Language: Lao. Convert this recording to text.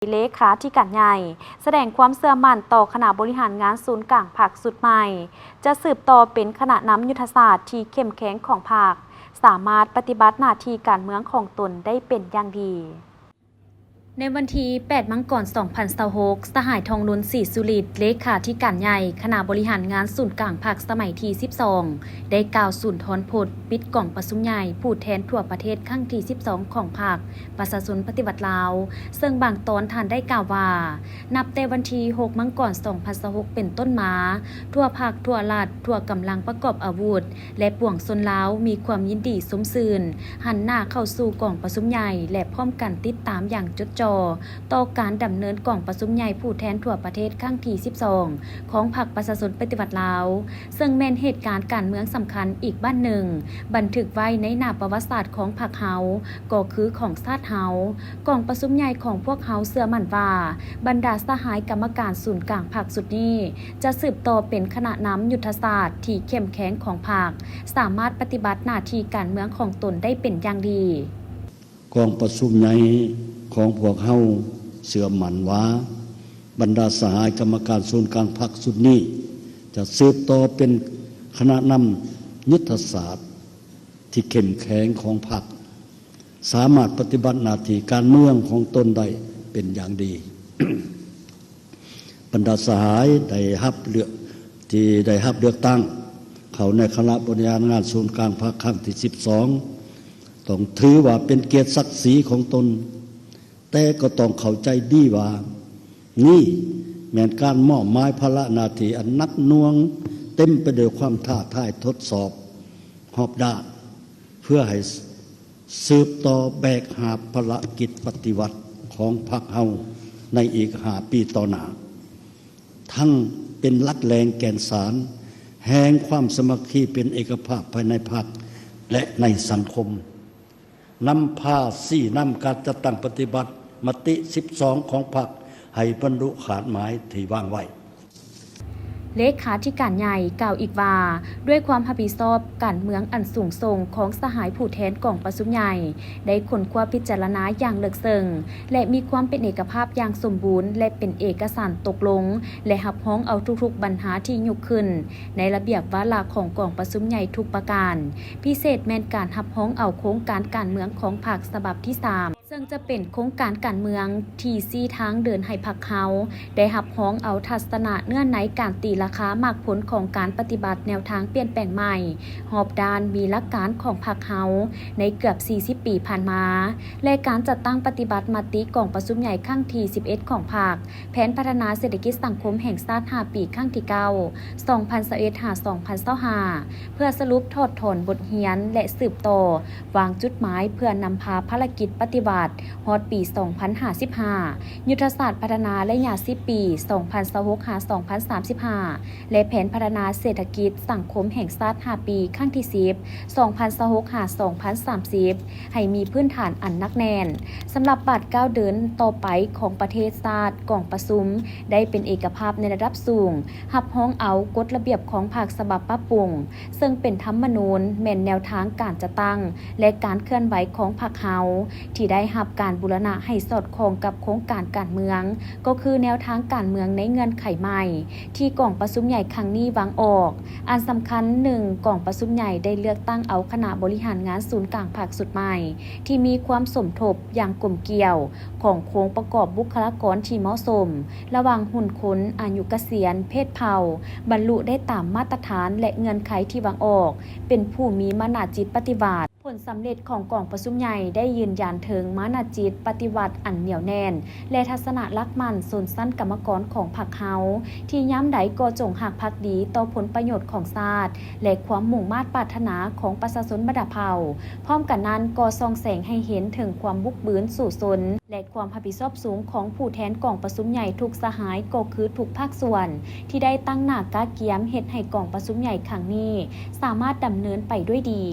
ເລຂາທິການໃຫຍ່ ສະແດງຄວາມເຊື່ອໝັ້ນຕໍ່ຄະນະບໍລິຫານງານສູນກາງພັກຊຸດໃໝ່ ຈະສືບຕໍ່ເປັນຄະນະນຳຍຸດທະສາດທີ່ເຂັ້ມແຂງຂອງພັກ, ສາມາດປະຕິບັດໜ້າທີ່ການເມືອງຂອງຕົນໄດ້ເປັນຢ່າງດີ. ໃນວັນທີແປດ ມັງກອນ ສອງພັນຊາວຫົກ, ສະຫາຍ ທອງລຸນ ສີສຸລິດ ເລຂາທິການໃຫຍ່ຄະນະບໍລິຫານງານສູນກາງພັກສະໄໝທີສິບສອງ ໄດ້ກ່າວສຸນທອນພົດປິດກອງປະຊຸມໃຫຍ່ຜູ້ແທນທົ່ວປະເທດຄັ້ງທີສິບສອງຂອງພັກປະຊາຊົນປະຕິວັດລາວ, ເຊິ່ງບາງຕອນທ່ານໄດ້ກ່າວວ່າ ນັບແຕ່ວັນທີຫົກ ມັງກອນ ສອງພັນຊາວຫົກ ເປັນຕົ້ນມາ, ທົ່ວພັກ, ທົ່ວລັດ, ທົ່ວກຳລັງປະກອບອາວຸດ ແລະ ປວງຊົນລາວມີຄວາມຍິນດີຊົມຊື່ນ, ຫັນໜ້າເຂົ້າສູ່ກອງປະຊຸມໃຫຍ່ ແລະ ພ້ອມກັນຕິດຕາມຢ່າງຈົດຈ່ອ ຕໍ່ການດຳເນີນກອງປະຊຸມໃຫຍ່ຜູ້ແທນທົ່ວປະເທດຄັ້ງທີສິບສອງ ຂອງພັກປະຊາຊົນປະຕິວັດລາວ, ເຊິ່ງແມ່ນເຫດການການເມືອງສຳຄັນອີກບັ້ນໜຶ່ງ ບັນທຶກໄວ້ໃນໜ້າປະຫວັດສາດຂອງພັກເຮົາ ກໍຄືຂອງຊາດເຮົາ. ກອງປະຊຸມໃຫຍ່ຂອງພວກເຮົາເຊື່ອໝັ້ນວ່າ ບັນດາສະຫາຍກຳມະການສູນກາງພັກຊຸດນີ້ ຈະສືບຕໍ່ເປັນຄະນະນຳຍຸດທະສາດທີ່ເຂັ້ມແຂງຂອງພັກ, ສາມາດປະຕິບັດໜ້າທີ່ການເມືອງຂອງຕົນໄດ້ເປັນຢ່າງດີ. ກອງປະຊຸມໃຫຍ່ຂອງພວກເຮົາເຊື່ອໝັ້ນວ່າ ບັນດາສະຫາຍກຳມະການສູນກາງພັກຊຸດນີ້ ຈະສືບຕໍ່ເປັນຄະນະນຳຍຸດທະສາດທີ່ເຂັ້ມແຂງຂອງພັກ, ສາມາດປະຕິບັດໜ້າທີ່ການເມືອງຂອງຕົນໄດ້ເປັນຢ່າງດີ. ບັນດາສະຫາຍໄດ້ຮັບເລືອກ ທີ່ໄດ້ຮັບເລືອກຕັ້ງເຂົ້າໃນຄະນະບໍລິຫານງານສູນກາງພັກຄັ້ງທີສິບສອງ ຕ້ອງຖືວ່າເປັນກຽດສັກສີຂອງຕົນ, ແຕ່ກໍຕ້ອງເຂົ້າໃຈດີວ່າ ນີ້ແມ່ນການມອບໝາຍພາລະໜ້າທີ່ອັນໜັກໜ່ວງ, ເຕັມໄປດ້ວຍຄວາມທ້າທາຍທົດສອບຮອບດ້ານ ເພື່ອໃຫ້ສືບຕໍ່ແບກຫາບພາລະກິດປະຕິວັດຂອງພັກເຮົາໃນອີກຫ້າປີຕໍ່ໜ້າ, ທັງເປັນຫຼັກແຫຼ່ງແກ່ນສານແຫ່ງຄວາມສາມັກຄີເປັນເອກະພາບພາຍໃນພັກ ແລະ ໃນສັງຄົມ, ນຳພາຊີ້ນຳການຈັດຕັ້ງປະຕິບັດມະຕິສິບສອງຂອງພັກໃຫ້ບັນລຸຄາດໝາຍທີ່ວາງໄວ້. ເລຂາທິການໃຫຍ່ກ່າວອີກວ່າ ດ້ວຍຄວາມຮັບຜິດຊອບການເມືອງອັນສູງສົ່ງຂອງສະຫາຍຜູ້ແທນກອງປະຊຸມໃຫຍ່ ໄດ້ຄົ້ນຄວ້າພິຈາລະນາຢ່າງເລິກເຊິ່ງ ແລະ ມີຄວາມເປັນເອກະພາບຢ່າງສົມບູນ ແລະ ເປັນເອກະສານຕົກລົງ ແລະ ຮັບຮອງເອົາທຸກໆບັນຫາທີ່ຍົກຂຶ້ນໃນລະບຽບວາລະຂອງກອງປະຊຸມໃຫຍ່ທຸກປະການ, ພິເສດແມ່ນການຮັບຮອງເອົາໂຄງການການເມືອງຂອງພັກສະບັບທີສາມ ເຊິ່ງຈະເປັນໂຄງການການເມືອງທີ່ຊີ້ທາງເດີນໃຫ້ພັກເຮົາໄດ້ຮັບຮອງເອົາທັດສະນະເນື້ອໃນການຕີລາຄາໝາກຜົນຂອງການປະຕິບັດແນວທາງປ່ຽນແປງໃໝ່ຮອບດ້ານມີຫຼັກການຂອງພັກເຮົາໃນເກືອບສີ່ສິບປີຜ່ານມາ ແລະ ການຈັດຕັ້ງປະຕິບັດມະຕິກອງປະຊຸມໃຫຍ່ຄັ້ງທີສິບເອັດຂອງພັກ, ແຜນພັດທະນາເສດຖະກິດສັງຄົມແຫ່ງຊາດຫ້າປີຄັ້ງທີເກົ້າ ສອງພັນຊາວເອັດ ຫາ ສອງພັນຊາວຫ້າ ເພື່ອສະຫຼຸບຖອດຖອນບົດຮຽນ ແລະ ສືບຕໍ່ວາງຈຸດໝາຍເພື່ອນຳພາພາລະກິດປະຕິວັດຮອດປີສອງພັນຫ້າສິບຫ້າ, ຍຸດທະສາດພັດທະນາໄລຍະສິບປີ ສອງພັນຊາວຫົກ ຫາ ສອງພັນສາມສິບຫ້າ ແລະ ແຜນພັດທະນາເສດຖະກິດສັງຄົມແຫ່ງຊາດຫ້າປີ ຄັ້ງທີສິບ ສອງພັນຊາວຫົກ ຫາ ສອງພັນສາມສິບ ໃຫ້ມີພື້ນຖານອັນໜັກແໜ້ນ. ສຳລັບບາດກ້າວເດີນຕໍ່ໄປຂອງປະເທດຊາດ, ກອງປະຊຸມໄດ້ເປັນເອກະພາບໃນລະດັບສູງ, ຮັບຮອງເອົາກົດລະບຽບຂອງພັກສະບັບປັບປຸງ, ເຊິ່ງເປັນທຳມະນູນ, ແມ່ນແນວທາງການຈັດຕັ້ງ ແລະ ການເຄື່ອນໄຫວຂອງພັກເຮົາ ທີ່ໄດ້ຮັບການບູລະນະໃຫ້ສອດຄ່ອງກັບໂຄງການການເມືອງ, ກໍຄືແນວທາງການເມືອງໃນເງື່ອນໄຂໃໝ່ ທີ່ກອງປະຊຸມໃຫຍ່ຄັ້ງນີ້ວາງອອກ. ອັນສຳຄັນ, ໜຶ່ງ, ກອງປະຊຸມໃຫຍ່ໄດ້ເລືອກຕັ້ງເອົາຄະນະບໍລິຫານງານສູນກາງພັກຊຸດໃໝ່ ທີ່ມີຄວາມສົມທົບຢ່າງກົມກ່ຽວຂອງໂຄງປະກອບບຸກຄະລາກອນທີ່ເໝາະສົມ ລະຫວ່າງຮຸ່ນຄົນ, ອາຍຸກະສຽນ, ເພດເຜົ່າ, ບັນລຸໄດ້ຕາມມາດຕະຖານ ແລະ ເງື່ອນໄຂທີ່ວາງອອກ, ເປັນຜູ້ມີມານະຈິດປະຕິວັດ. ຜົນສຳເລັດຂອງກອງປະຊຸມໃຫຍ່ໄດ້ຢືນຢັນເຖິງມານະຈິດປະຕິວັດອັນໜຽວແໜ້ນ ແລະ ທັດສະນະຫຼັກໝັ້ນຊົນຊັ້ນກຳມະກອນຂອງພັກເຮົາ ທີ່ຍາມໃດກໍຈົ່ງຮັກພັກດີຕໍ່ຜົນປະໂຫຍດຂອງຊາດ ແລະ ຄວາມມຸ່ງມາດປາດຖະໜາຂອງປະຊາຊົນບັນດາເຜົ່າ. ພ້ອມກັນນັ້ນກໍສ່ອງແສງໃຫ້ເຫັນເຖິງຄວາມບຸກບືນສູ້ຊົນ ແລະ ຄວາມຮັບຜິດຊອບສູງຂອງຜູ້ແທນກອງປະຊຸມໃຫຍ່ທຸກສະຫາຍ ກໍຄືທຸກພາກສ່ວນ ທີ່ໄດ້ຕັ້ງໜ້າກະກຽມເຮັດໃຫ້ກອງປະຊຸມໃຫຍ່ຄັ້ງນີ້ສາມາດດຳເນີນໄປດ້ວຍດີ.